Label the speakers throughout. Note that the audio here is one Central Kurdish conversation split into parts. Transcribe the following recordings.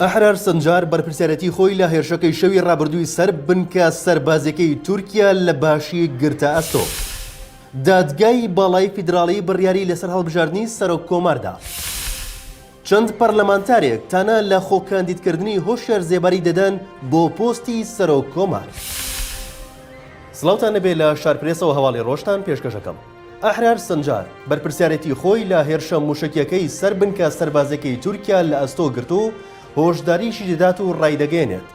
Speaker 1: ئەحرار سنجار بەرپرسیارێتی خۆی لە هێرشەکەی شەوی ڕابردووی سەر بنکە سەربازیەکەی تورکیا لە باشیک گرتە ئەستۆ. دادگای باڵای فیدراڵی بڕیاری لەسەر هەڵبژاردنی سەرۆک کۆمار دا. چەند پەرلەمانتارێک تانە لە خۆکاندیدکردنی هۆشیار زێباری دەدەن بۆ پۆستی سەرۆک کۆمار. سڵاوتان لێبێ لە شارپرێسەوە هەواڵی ڕۆژتان پێشکەشەکەم. ئەحرار سنجار، بەرپرسیارێتی خۆی لە هێرشە موشەکیەکەی سەر بنکە سەربازیەکەی تورکیا لە ئەستۆ گرت و هۆشداریشی دەدات و ڕایدەگەیەنێت،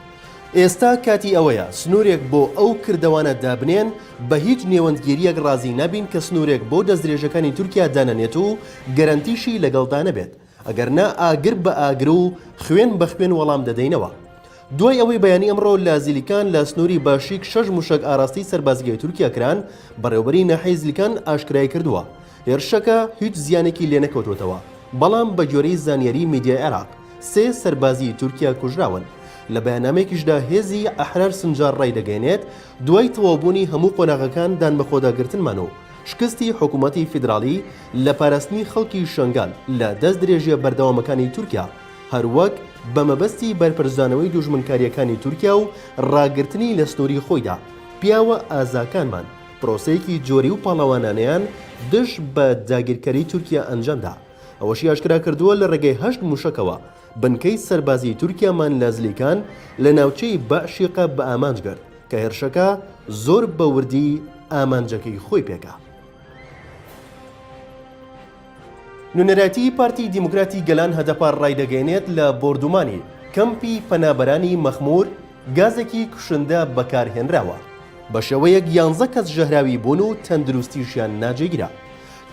Speaker 1: ئێستا کاتی ئەوەیە سنوورێک بۆ ئەو کردەوانە دابنێن، بە هیچ نێوەندگیرییەک ڕازی نابین کە سنوورێک بۆ دەستدرێژەکانی تورکیا دانەنێت و گەرەنتیشی لەگەڵدا نەبێت، ئەگەرنا ئاگر بە ئاگر و خوێن بە خوێن وەڵام دەدەینەوە. دوای ئەوەی بەیانی ئەمڕۆ لە زیلکان لە سنووری باشیک شەش موشەک ئاراستەی سەربازگەی تورکیا کران، بەڕێوەبەری ناحیەی زیلکان ئاشکرایکردووە، هێرشەکە هیچ زیانێکی لێنەکەوتووەتەوە، بەڵام بەگوێرەی زانیاریی میدیای عێراق، سێ سەربازی تورکیا کوژراون. لە بەیاننامەیەکیشدا هێزی ئەحرار سنجار ڕایدەگەیەنێت، دوای تەواوبوونی هەموو قۆناغەکان دانبەخۆداگرتنمان و شکستی حکومەتی فیدراڵی لە پاراستنی خەڵکی شەنگال لە دەستدرێژیە بەردەوامەکانی تورکیا، هەروەک بە مەبەستی بەرپەرچدانەوەی دوژمنکارییەکانی تورکیا و ڕاگرتنی لە سنووری خۆیدا، پیاوە ئازاکانمان پرۆسەیەکی جۆری و پاڵەوانانەیان دژ بە داگیرکەری تورکیا ئەنجامدا. ئەوەشی ئاشکرا کردووە، لە ڕێگەی هەشت مووشەکەوە بنکەی سەربازیی تورکیامان لە زلیکان لە ناوچەی بەعشیقە بە ئامانج گرت، کە هێرشەکە زۆر بە وردی ئامانجەکەی خۆی پێکا. نوێنەرایەتیی پارتی دیموکراتی گەلان هەدەپە ڕایدەگەیەنێت، لە بۆردومانی کەمپی پەنابەرانی مەخموور گازێکی کوشندە بەکارهێنراوە، بەشێوەیەک یانزە کەس ژەهراوی بوون و تەندروستیشیان ناجێگیرە.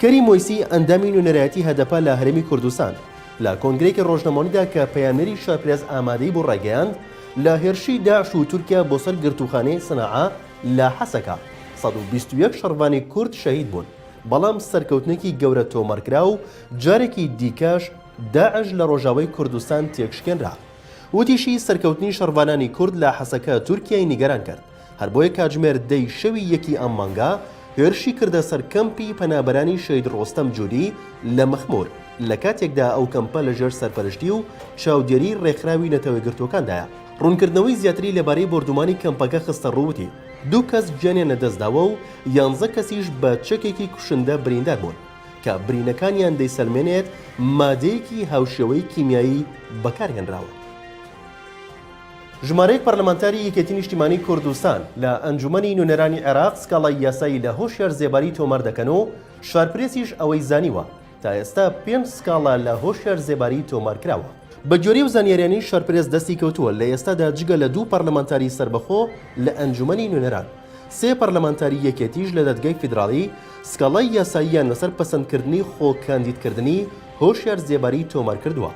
Speaker 1: کەریم وەیسی ئەندامی نوێنەرایەتی هەدەپە لە هەرێمی کوردستان لە کۆنگرەیەکی ڕۆژنامەوانیدا کە پەیامنێری شارپرێس ئامادەی بوو ڕایگەیاند، لە هێرشی داعش و تورکیا بۆ سەر گرتووخانەی سناعە لە حەسەکە 121 شەڕڤانی کورد شەهید بوون، بەڵام سەرکەوتنێکی گەورە تۆمارکرا و جارێکی دیکەش داعش لە ڕۆژاوای کوردستان تێکشکێنرا. وتیشی، سەرکەوتنی شەڕڤانانی کورد لە حەسەکە تورکیای نیگەران کرد، هەر بۆیە کاتژمێر دەی شەوی یەکی ئەم مانگە هێرشی کردە سەر کەمپی پەنابەرانی شەهید ڕۆستەم جودی لە مەخمور، لە کاتێکدا ئەو کەمپە لەژێر سەرپەرشتی و چاودێریی ڕێکخراوی نەتەوەیەکگرتووەکاندایە. ڕوونکردنەوەی زیاتری لەبارەی بۆردومانی کەمپەکە خستەڕوو وتی، دوو کەس گیانیان لەدەستداوە و یانزە کەسیش بە چەکێکی کوشندە بریندار بوون، کە برینەکانیان دەیسەلمێنێت مادەیەکی هاوشێوەی کیمیایی بەکارهێنراوە. ژمارەیەک پەرلەمانتاری یەکێتی نیشتیمانی کوردستان لە ئەنجومەنی نوێنەرانی عێراق سکاڵای یاسایی لە هۆشیار زێباری تۆمار دەکەن و شارپرێسیش ئەوەی زانیوە تا ئێستا پێنج سکاڵا لە هۆشیار زێباری تۆمار کراوە. بە گوێرەی ئەو زانیاریانەی شارپرێس دەستی کەوتووە لە ئێستادا جگە لە دوو پەرلەمانتاری سەربەخۆ لە ئەنجومەنی نوێنەران، سێ پەرلەمانتاری یەکێتیش لە دادگای فیدراڵی سکاڵای یاساییان لەسەر پەسەندکردنی خۆکاندیدکردنی هۆشیار زێباری تۆمار کردووە.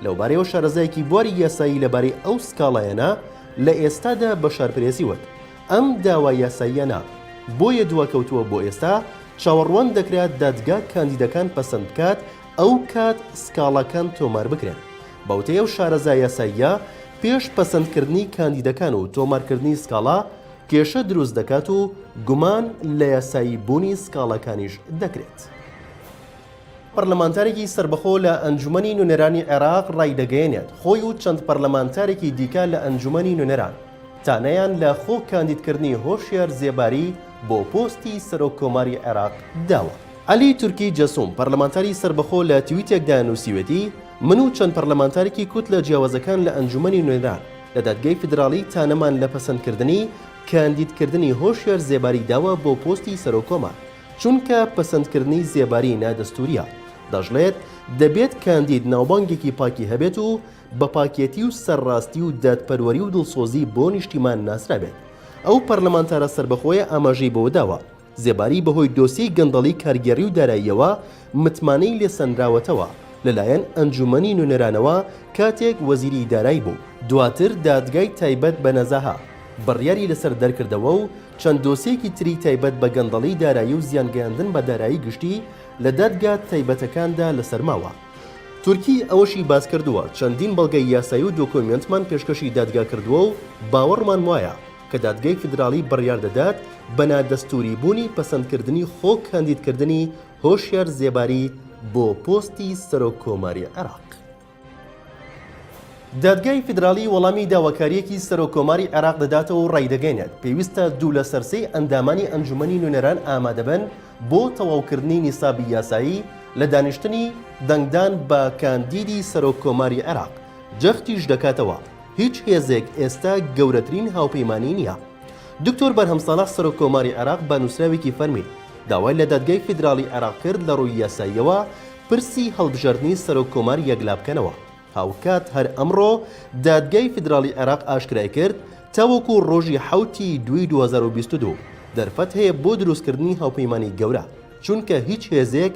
Speaker 1: لەوبارەیەوە شارەزایەکی بواری یاسایی لەبارەی ئەو سکاڵایانە لە ئێستادا بە شارپرێسی وت، ئەم داوا یاساییانە بۆیە دواکەوتووە بۆ ئێستا چاوەڕوان دەکرا دادگا کاندیدەکان پەسەند بکات ئەوکات سکاڵاکان تۆمار بکرێن. بەوتەی ئەو شارەزا یاساییە پێش پەسەندکردنی کاندیدەکان و تۆمارکردنی سکاڵا کێشە دروست دەکات و گومان لە یاسایی بوونی سکاڵاکانیش دەکرێت. پەرلەمانتارێکی سەربەخۆ لە ئەنجومەنی نوێنەرانی عێراق ڕایدەگەیەنێت، خۆی و چەند پەرلەمانتارێکی دیکە لە ئەنجومەنی نوێنەران، تانەیان لە خۆ کاندیدکردنی هۆشیار زێباری بۆ پۆستی سەرۆک کۆماری عێراق داوە. عەلی تورکی جەسوم، پەرلەمانتاری سەربەخۆ لە تویتێکدا نووسیوێتی، من و چەند پەرلەمانتارێکی کوتلە جیاوازەکان لە ئەنجومەنی نوێنەران، لە دادگای فیدراڵی تانەمان لە پەسەندکردنی کاندیدکردنی هۆشیار زێباری داوە بۆ پۆستی سەرۆک کۆمار. چونکە پەسەندکردنی زێباری نادەستوورییە. دەشڵێت، دەبێت کاندید ناوبانگێکی پاکی هەبێت و بە پاکێتی و سەرڕاستی و دادپەروەری و دڵسۆزی بۆ نیشتیمان ناسرابێت. ئەو پەرلەمانتارە سەربەخۆیە ئاماژەی بەوەداوە، زێباری بەهۆی دۆسیەی گەندەڵی کارگێڕی و داراییەوە متمانەی لێسەنراوەتەوە لەلایەن ئەنجومەنی نوێنەرانەوە کاتێک وەزیری دارایی بوو، دواتر دادگای تایبەت بە نەزاهە بڕیاری لەسەر دەرکردەوە و چەند دۆسیەیەکی تری تایبەت بە گەندەڵی دارایی و زیانگەیاندن بە دارایی گشتی لە دادگا تایبەتەکاندا لەسەر ماوە. تورکی ئەوەشی باسکردووە، چەندین بەڵگەی یاسایی و دۆکۆمیێنتمان پێشکەشی دادگا کردووە و باوەڕمان وایە کە دادگای فیدراڵی بڕیار دەدات بە نادەستووری بوونی پەسەندکردنی خۆ کاندیدکردنی هۆشیار زێباری بۆ پۆستی سەرۆک کۆماری عێراق. دادگای فیدراڵی وەڵامی داواکارییەکی سەرۆککۆماری عێراق دەداتەوە و ڕایدەگەینێت، پێویستە دوو لەسەر سێی ئەندامانی ئەنجومەنی نوێنەران ئامادەبن بۆ تەواوکردنی نیسابی یاسایی لە دانیشتنی دەنگدان بە کاندیدی سەرۆککۆماری عێراق، جەختیش دەکاتەوە، هیچ هێزێک ئێستا گەورەترین هاوپەیمانی نییە. دکتۆر بەرهەم ساڵح سەرۆککۆماری عێراق بە نووسراوێکی فەرمی داوای لە دادگای فیدراڵی عێراق کرد لە ڕووی یاساییەوە پرسی هەڵبژاردنی سەرۆککۆمار یەکلابکەنەوە. هاوکات هەر ئەمڕۆ دادگای فیدراڵی عێراق ئاشکرایکرد، تاوەکو ڕۆژی حەوت ی دووی 2022 دەرفەت هەیە بۆ دروستکردنی هاوپەیمانی گەورە، چونکە هیچ هێزێک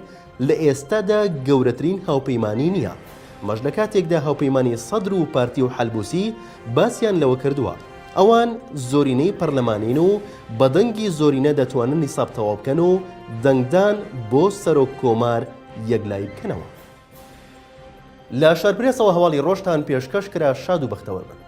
Speaker 1: لە ئێستادا گەورەترین هاوپەیمانی نییە، ئەمەش لە کاتێکدا هاوپەیمانی سەدر و پارتی و حەلبوسی باسیان لەوە کردووە، ئەوان زۆرینەی پەرلەمانین و بە دەنگی زۆرینە دەتوانن نیساب تەواو بکەن و دەنگدان بۆ سەرۆک کۆمار یەکلایی بکەنەوە. لە شارپرێسەوە هەواڵی ڕۆژتان پێشکەش کرا شاد و بەختەوەر بن.